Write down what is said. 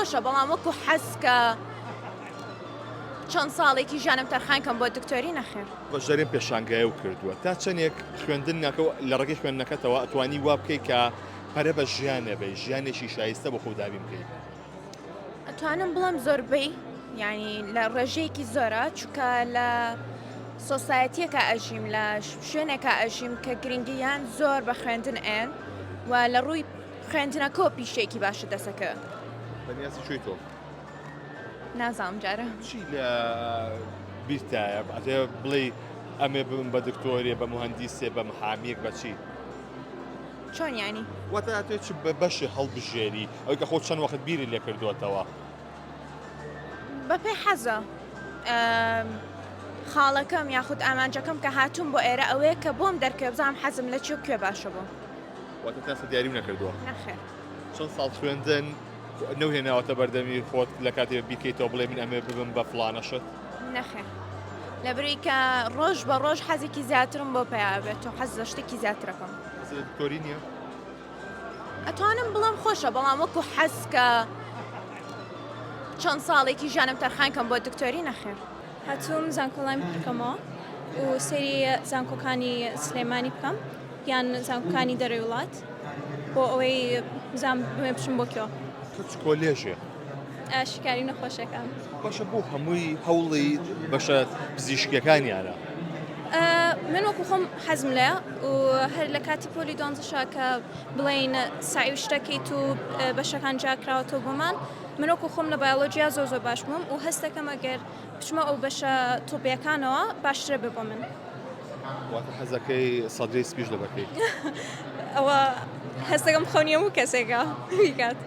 خۆشە بەڵام وەکو حەز کە چەند ساڵێکی ژیانم تەرخان کەم بۆ دکتۆری نەخێر. بەشداریم پێشانگایەو کردووە تا چەندێک خوێندن ناکە و لە ڕێگەی خوێندنەکەتەوە ئەتوانی وا بکەی کە پەرە بە ژیانێ بەی ژیانێکی شایستە بۆ خۆو دابین بکەی؟ ئەتوانم بڵێم زۆربەی یعنی لە ڕێژەیەکی زۆرە چونکە لە سۆسایەتیەکە ئەژیم لە شوێنێکە ئەژیم کە گرنگیان زۆر بە خوێندن ئەن و لە ڕووی خوێندنەکەوە پیشەیەکی باشت دەسەکەوێت. بەنیازی کوێی تۆ؟ نازانم جارە. چی لە بیرتایە ئەتەوێ بڵێی ئەمێ ببم بە دکتۆرێ بە موهەندیسێ بە محامیەک بە چی؟ چۆن یانی؟ واتە ئەتەوێ چ بە بەشێ هەڵبژێری ئەوەی کە خۆت چەند وەخت بیرت لێ کردووەتەوە؟ بەپێی حەزە. خاڵەکەم یاخود ئامانجەکەم کە هاتووم بۆ ئێرە ئەوەیە کە بۆم دەرکەوێ بزانم حەزم لە چی و کوێ باشە بۆم. واتە تا ئێستا دیاریم نەکردووە؟ نەخێر. چەند ساڵ خوێندن نەوهێناوەتە بەردەمی خۆت لە کاتێ بیرکەیتەوە بڵێ من ئەمێ ببم بە فڵانە شت؟ نەخێر. لەبری کە ڕۆژ بە ڕۆژ حەزێکی زیاترم بۆ پەیا بێت و حەز لە شتێکی زیاترەکەم. حەزت لە دکتۆری نییە؟ ئەتوانم بڵێم خۆشە بەڵام وەکو حەز کە چەند ساڵێکی ژیانم تەرخان کەم بۆ دکتۆری نەخێر. هاتووم زانکۆلاین پڕکەمەوە و سەیری زانکۆکانی سلێمانی بکەم یان زانکۆکانی دەرەوەی وڵات بۆ ئەوەی بزانم بمێ بچم بۆ کوێ. تۆ چ کۆلێژێ؟ شیکاری نەخۆشیەکان. باشە بۆ هەمووی هەوڵی بەشە پزیشکیەکانیانە؟ من وەکو خۆم حەزم لێیە و هەر لە کاتی پۆلی دوانزەشا کە بڵێین سەعی و شتەکەیت و بەشەکان جیاکراوەتەوە بۆمان من وەکو خۆم لە بایۆلۆجیا زۆر زۆر باش بووم و هەست دەکەم ئەگەر بچمە ئەو بەشە تۆپیەکانەوە باشترە بێ بۆ من. واتە حەزەکەی سەدرەی سپیش لەبەرکەی؟ ئەوە هەست دەکەم خەونی هەموو کەسێکە بیکات.